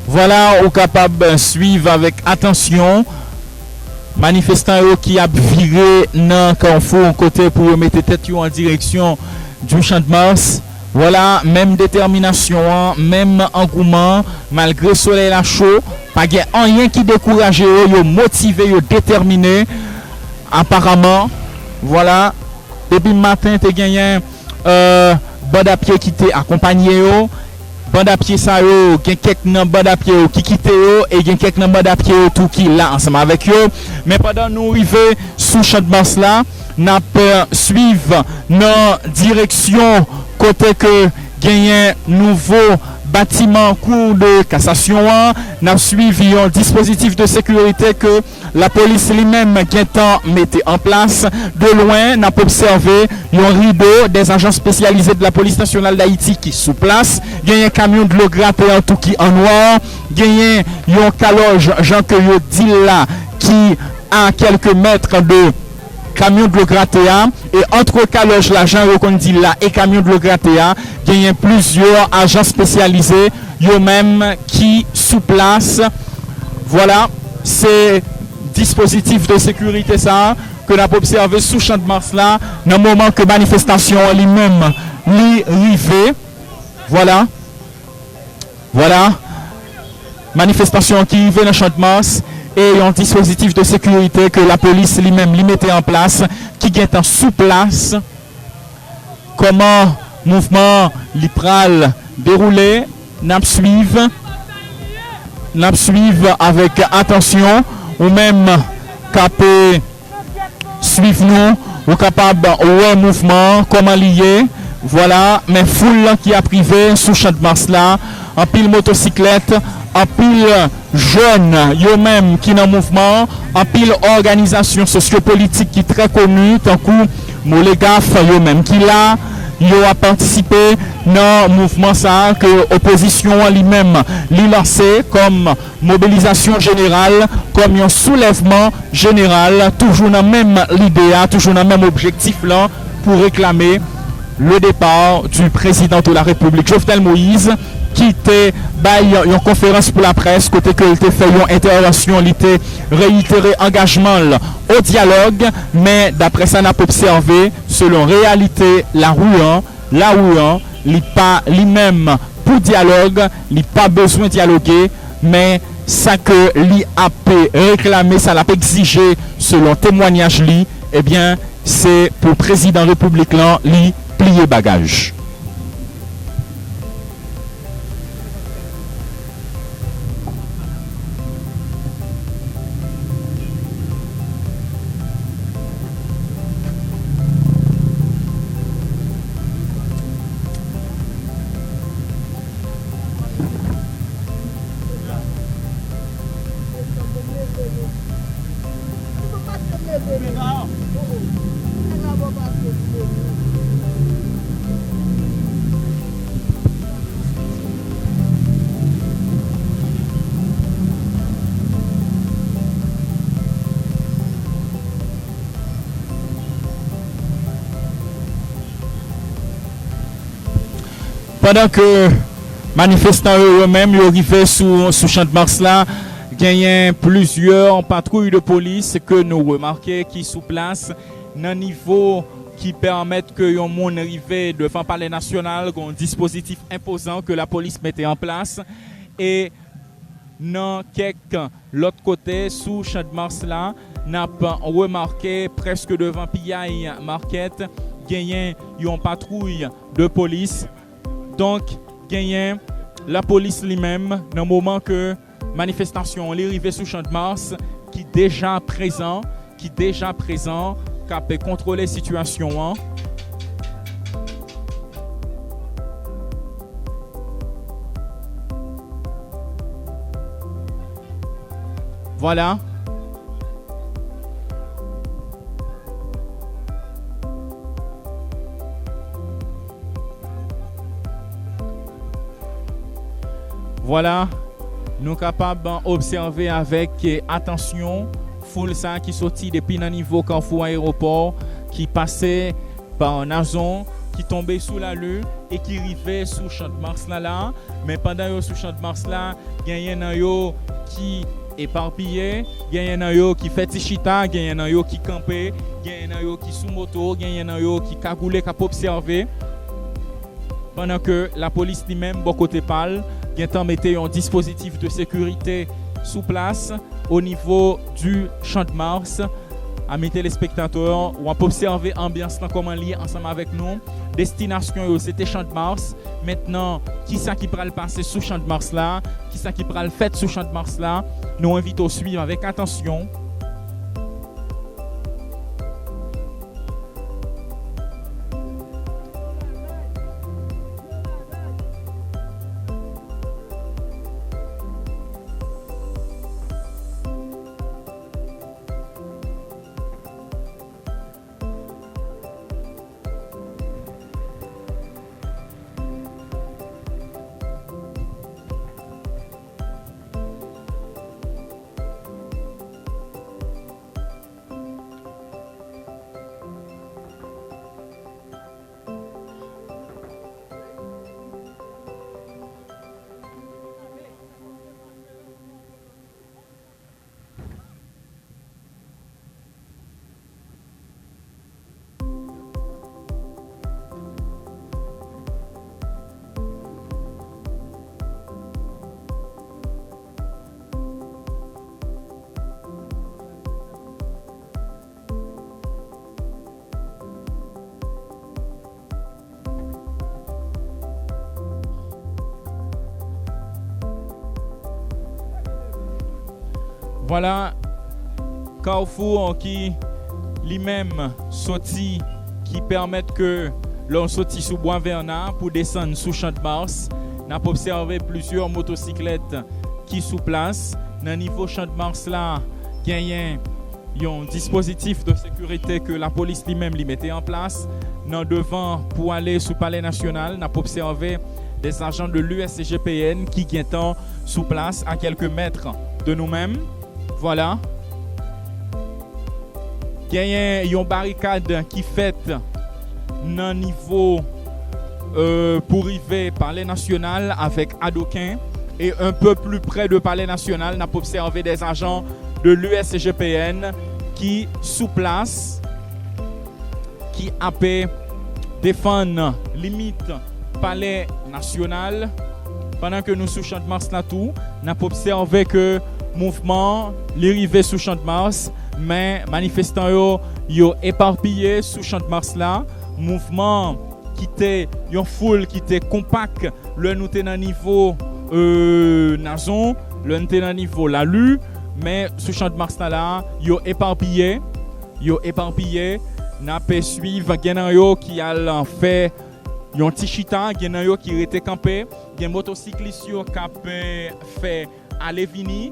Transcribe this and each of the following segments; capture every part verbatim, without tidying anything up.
Vwala, ou kapab swiv avèk atansyon manifestan yo ki ap vire nan Kafou kote pou yo mete tèt yo an direksyon du Champ de Mars. Vwala, menm detèminasyon an, menm angouman, malgre solèy la cho, pa gen anyen ki dekouraje yo, yo motive, yo detèmine. Aparaman, vwala, depi maten te genyen, euh, band a pye ki te akonpanye yo. Band a pye sa yo, gen kèk nan band a pye yo ki kite yo, e gen kèk nan band a pye yo tou ki la ansanm avèk yo. Men pandan nou rive sou Champ de Mars la, n ap, euh, swiv nan direksyon kote ke genyen nouvo batiman Cour de cassation an. N ap swiv yon dispozitif de sekirite ke lapolis li menm gentan mete an plas. De lwen, n ap obsève yon rido des agents spécialisés de la Police Nationale d'Haïti ki sou plas. Genyen kamyon dlo grate an tou ki an nwa. Genyen yon kalòj, jan ke yo di l la, ki a kèlke mèt de kamyon dlo grate a. E ant kalòj la, jan yo konn di l la, e kamyon dlo grate a, genyen plizyè ajan espesyalize, yo menm ki sou plas. Vwala, se dispozitif de sekirite sa a ke n ap obsève sou Champ de Mars la, nan moman ke manifestasyon an li menm, li rive. Vwala. Vwala. Manifestasyon ki rive nan Champ de Mars e yon dispozitif de sekirite ke lapolis li menm li mete an plas, ki gentan sou plas. Kòman mouvman an li pral dewoule, n ap swiv. N ap swiv avèk atansyon. Ou menm k ap swiv nou, ou kapab wè mouvman an, kòman li ye. Vwala, men foul lan ki ap rive sou Champ de Mars la, anpil motosiklèt, anpil jèn yo menm ki nan mouvman an, anpil òganizasyon sosyopolitik ki trè koni, tankou Molegaf yo menm ki la, yo ap patisipe nan mouvman sa a ke opozisyon an li menm li lanse kòm mobilizasyon jeneral, kòm yon soulèvman jeneral, toujou nan menm lide a, toujou nan menm objektif lan, pou reklame le départ du président de la République, Jovenel Moïse, ki te bay yon konferans pou laprès kote ke l te fè yon entèvansyon, li te reyitere angajman l o dyalòg, men daprè sa n ap obsève, selon reyalite lari an, lari an, li pa li menm pou dyalòg, li pa bezwen dyaloge, men sa ke li ap reklame, sa l ap egzije, selon temwanyaj li, ebyen, se pou prezidan repiblik lan li pliye bagaj. Pandan ke manifestan yo, yo menm, yo rive sou, sou Champ de Mars la, genyen plizyè patwouy de polis ke nou remake ki sou plas nan nivo ki pèmèt ke yon moun rive devan Palè Nasyonal, gen yon dispozitif enpozan ke lapolis mete an plas. E nan kèk lòt kote sou Champ de Mars la, n ap remake prèske devan P I Market, genyen yon patwouy de polis. Donk, genyen lapolis li menm, nan moman ke manifestasyon an li rive sou Champ de Mars, ki deja prezan, ki deja prezan, k ap kontwole sitiyasyon an. Vwala. Vwala, nou kapab obsève avèk, eh, atansyon foul sa a ki soti depi nan nivo Kafou Ayewopò, ki pase pa Nazon, ki tonbe sou Lali, e ki rive sou Chandmars la la, men pandan yo sou Chandmars la, genyen nan yo ki epapiye, genyen nan yo ki fè ti chita, genyen nan yo ki kanpe, genyen nan yo ki sou moto, genyen nan yo ki kagoule k ap obsève. Pandan ke lapolis li menm, bò kote pa l, gentan mete yon dispozitif de sekirite sou plas o nivo di Chandmars. Ami telespektatè, w ap obsève anbyans lan kòman l ye ansanm avèk nou. Destinasyon yo se te Chandmars. Mentnan, kisa ki pral pase sou Chandmars la? Kisa ki pral fèt sou Chandmars la? Nou envite w swiv avèk atansyon. Vwala, Carrefour ki li menm soti, ki pèmèt ke lè w soti sou Bwa Vèna pou desann sou Chandmars, n ap obsève plizyè motosiklèt ki sou plas. Nan nivo Chandmars la, genyen yon dispozitif de sekirite ke lapolis li menm li mete an plas nan devan pou ale sou Palè Nasyonal. N ap obsève des agents de l'U S G P N ki gentan sou plas a quelques mètres de nou menm. Vwala. Genyen yon barikad ki fèt nan nivo, euh, pou rive Palè Nasyonal avèk adoken. E un peu plus près de Palais National, n ap obsève des agents de l'U S G P N ki sou plas, ki ape defann limit Palè Nasyonal. Pandan ke nou sou Chandmars la tou, n ap obsève ke mouvman li rive sou Chandmars, men manifestan yo, yo epapiye sou Chandmars la. Mouvman ki te yon foul ki te konpak lè nou te nan nivo, euh, Nazon, lè nou te nan nivo Lali, men sou Chandmars la la, yo epapiye, yo epapiye, n ap swiv, gen nan yo ki al fè yon ti chita, gen nan yo ki rete kanpe, gen motosiklis yo k ap, euh, fè ale vini.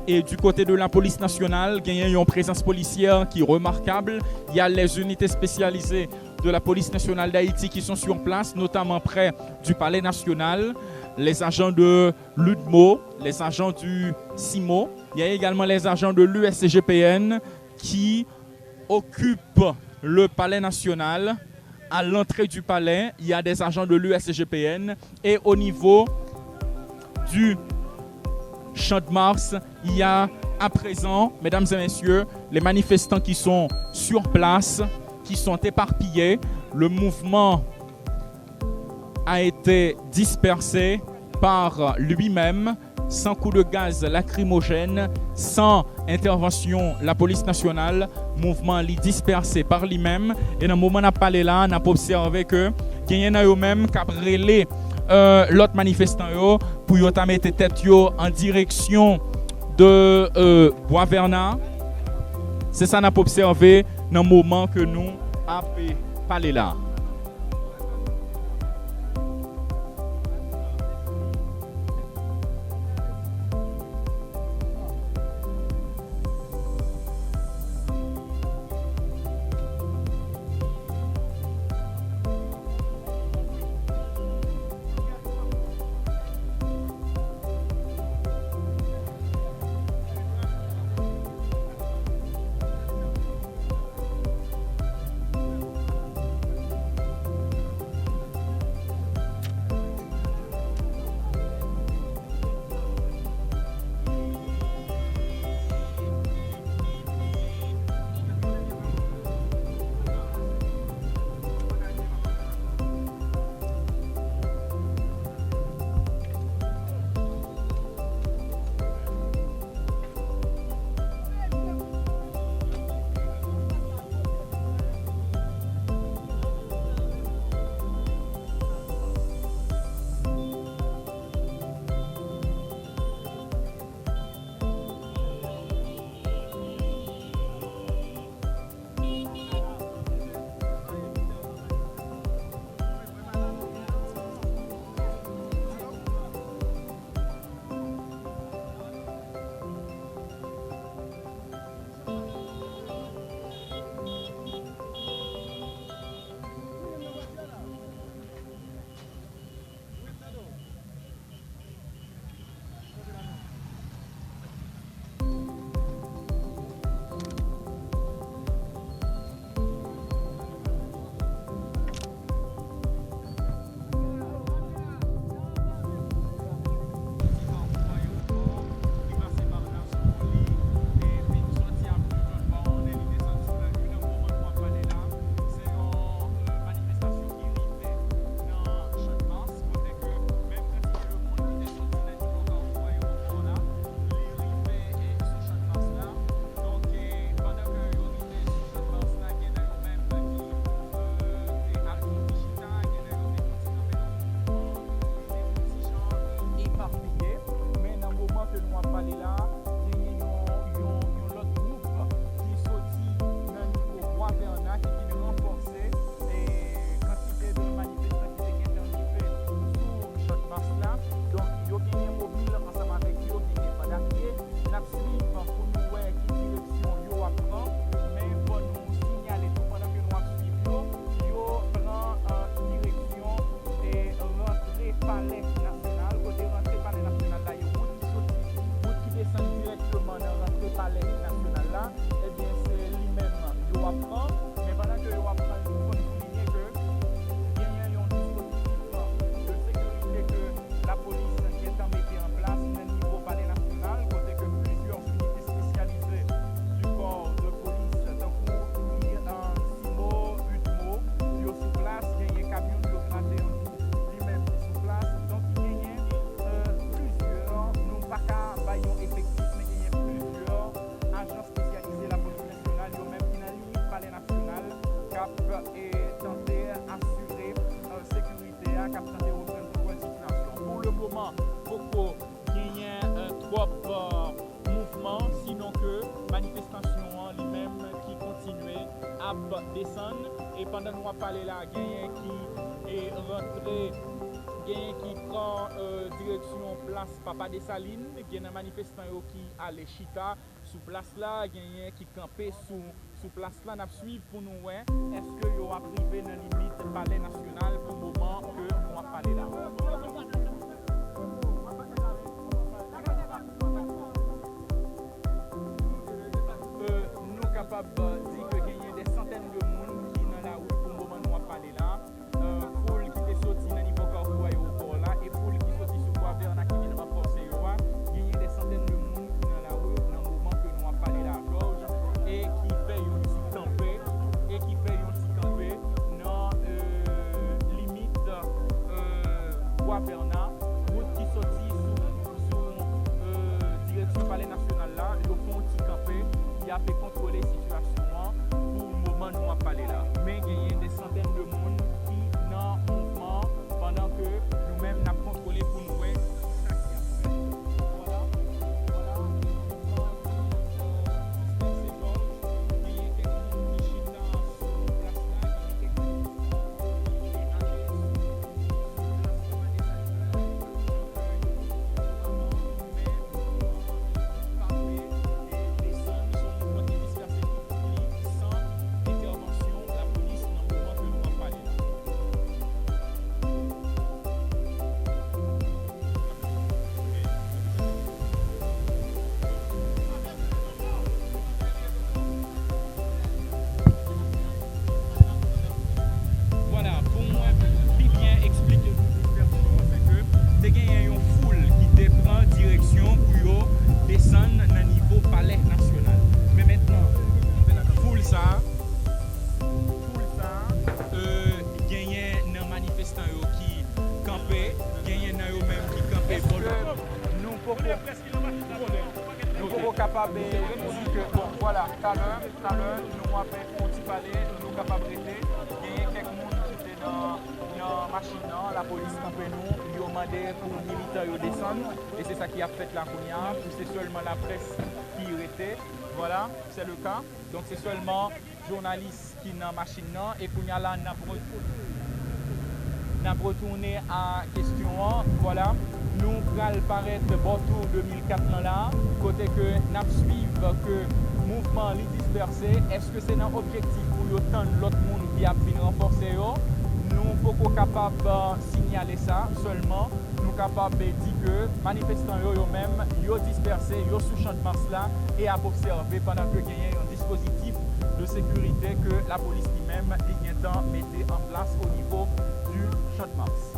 E du côté de la police nationale, genyen yon prezans polisyè ki remakab. Il y a les unités spécialisées de la police nationale d'Haïti qui sont sur place, notamment près du Palais National, les agents de l'udmo, les agents du CIMO. Il y a également les agents de l'U S G P N qui occupent le Palais National. À l'entrée du palais, il y a des agents de l'U S G P N. Et au niveau du Champ de Mars, il y a à présent, mesdames et messieurs, les manifestants qui sont sur place, qui sont éparpillés. Le mouvement a été dispersé par lui-même, sans coup de gaz lacrymogène, sans intervention la police nationale, mouvman li disperse pa li menm. E nan moman n ap pale la, n ap obsève ke genyen nan yo menm k ap rele, euh, lòt manifestan yo pou yo ta mete tèt yo an direksyon de, euh, Bwa Vèna. Se sa n ap obsève nan moman ke nou ap pale la. pale la, genyen yon, yon, yon lòt gwoup ki soti nan nivo Bwa Vèna ki vin ranfòse, e, kantite de manifestan ki te gentan rive sou Chanmas la. Donk, yo genyen mobil ansanm avèk yo, genyen bandapye. N ap swiv pou nou wè ki direksyon yo ap pran, men fò nou sinyale tou, pandan ke nou ap swiv yo, yo pran, e, direksyon, e, rantre Palè Nasyonal. Kote rantre Palè Nasyonal la, yon wout ki soti, wout ki desann dirèkteman nan rantre Palè Nasyonal la, ebyen, se li menm yo ap pran. Men pandan ke yo ap pran l, fò n soulinye ke genyen yon dispozitif de sekirite ke lapolis gentan mete an plas nan nivo Palè Nasyonal, kote ke plizyè inite espesyalize du corps de police, tankou I, e, CIMO, UDMO, yo sou plas, genyen kamyon de blende li menm ki sou plas. Donk, genyen, e, plizyè, nou pa ka bay yon efektif, men genyen plizyè ajan espesyalize lapolis nasyonal, yo menm ki nan limit Palè Nasyonal, k ap, e, tante asire, e, sekirite a, k ap tante reprann kontwòl sitiyasyon an. Pou le moman, poko genyen, e, twòp, e, mouvman, sinon ke manifestasyon an li menm ki kontinye ap desann. E pandan nou ap pale la, genyen ki, e, rantre, genyen ki pran, e, direksyon plas Papa Desalin, gen nan manifestan yo ki ale chita sou plas la, genyen ki kanpe sou, sou plas la. N ap swiv pou nou wè èske yo ap rive nan limit Palè Nasyonal pou moman ke nou ap pale la. E, nou kapab di ke genyen dè santèn de moun ki nan lari pou moman nou ap pale la. E, foul ki te soti nan nivo kafou ayewopò la e foul ki soti sou Bwa Vèna ki vin ranfòse yo a, genyen dè santèn de moun ki nan lari nan moman ke nou ap pale la, Jòj, e ki fè yon ti kanpe, e ki fè yon ti kanpe nan, e, limit, e, Bwa Vèna, wout ki soti sou sou, e, direksyon Palè Nasyonal la, yo fè yon ti kanpe, y ape kontwole sitiyasyon an pou moman nou ap pale la. Men genyen dè santèn de moun ki nan mouvman an, pandan ke nou menm n ap kontwole pou n wè sa ki ap fèt. Vwala, vwala, mouvman an ki, e, dispanse lòj, genyen kèk moun ki chita sou plas la, genyen kèk moun ki ale sou Vwala, pou mwen pi byen eksplike nou tout vèsyon an, se ke te genyen yon foul ki te pran direksyon pou yo desann nan nivo Palè Nasyonal. Men mentnan, foul sa a, foul sa a, e, genyen nan manifestan yo ki kanpe, genyen nan yo menm ki kanpe bò lòt. Nou poko Nou poko kapab, e, di ke, bon, vwala, talè, talè, nou ap fè yon ti pale, nou kapab rete. Genyen kèk moun ki te nan, nan machin nan, lapolis kanpe nou, yo mande pou militan yo desann, e se sa ki ap fèt la kounye a, pou se sèlman laprès ki rete. Vwala, c'est le cas. Donk, se sèlman jounalis ki nan machin nan, e kounye a la, n ap re-, n ap retounen a kesyon an. Vwala, nou pral parèt bò tou de mil kat lan la, kote ke n ap swiv ke mouvman li dispèse. Èske se nan objektif pou yo tann lòt moun ki ap vin ranfòse yo? Nou poko kapab, e, sinyale sa, sèlman nou kapab di ke manifestan yo, yo menm, yo dispèse, yo sou Chanmas la e ap obsève pandan ke genyen yon dispozitif de sekirite ke lapolis li menm li gentan mete an plas o nivo di Chanmas.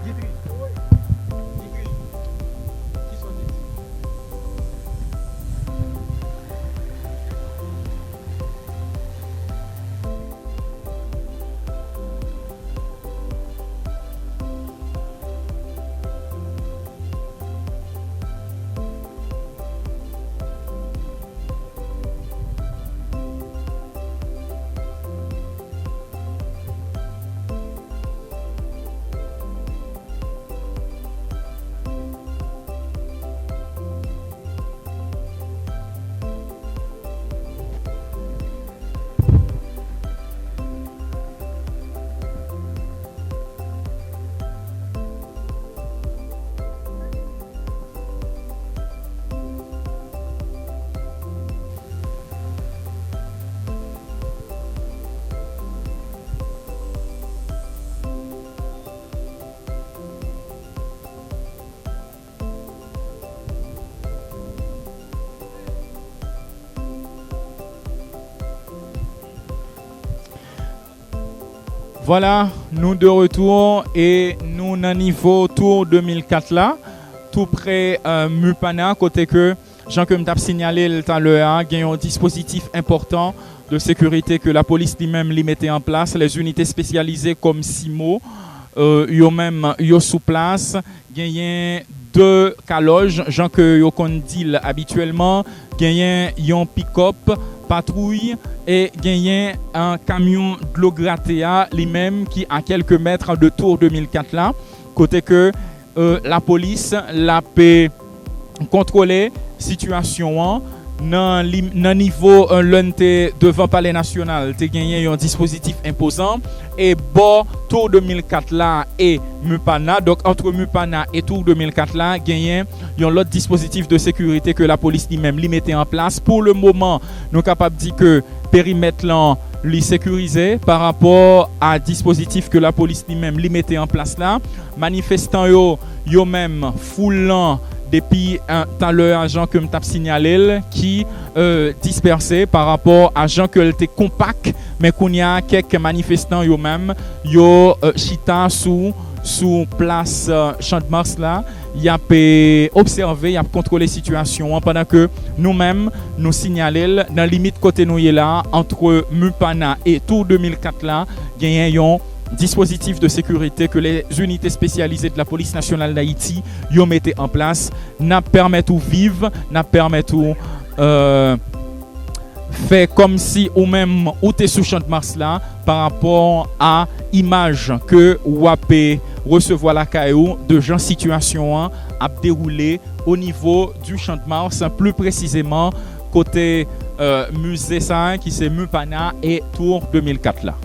Guitry. Guitry. Kisa w te di? Vwala, nou de retour e nou nan nivo Tour de mil kat la, tou pre euh, Mupana, kote ke, jan ke m t ap sinyale l talè a, gen yon dispozitif enpòtan de sekirite ke lapolis li menm li mete an plas. Les unités spécialisées kòm CIMO, euh, yo menm yo sou plas. Genyen de kalòj, jan ke yo konn di l abityèlman, genyen yon pikòp patwouy e genyen an kamyon dlo grate a li menm ki a kèlke mèt de Tour de mil kat la, kote ke euh, lapolis l ap kontwole sitiyasyon an nan, li, nan nivo euh, lè n te devan Palè Nasyonal, te genyen yon dispozitif enpozan e bò Tour de mil kat la e Mupana, donk antre Mupana e Tour de mil kat la, genyen yon lòt dispozitif de sekirite ke lapolis li menm li mete an plas. Pou le moman, nou kapab di ke perimèt lan li sekirize pa rapò a dispozitif ke lapolis li menm li mete an plas la. Manifestan yo, yo menm, foul lan depi euh, talè a, jan ke m t ap sinyale l, ki euh, dispèse pa rapò a jan ke l te konpak. Men kounye a, kèk manifestan yo menm, yo euh, chita sou, sou plas euh, Chandmars la, y ap euh, obsève, y ap kontwole sitiyasyon an, pandan ke nou menm, nou sinyale l nan limit kote nou ye la, antre Mupana e Tour de mil kat la, genyen yon dispozitif de sekirite ke les unités spécialisées de la Police Nationale d'Haïti yo mete an plas. N ap pèmèt ou viv, n ap pèmèt ou euh, fè kòmsi ou menm ou te sou Chandmars la pa rapò a imaj ke w ap resevwa lakay ou de jan sitiyasyon an ap dewoule o nivo du Chandmars, pli presizeman kote euh, mize sa a ki se Mupana e Tour de mil kat la.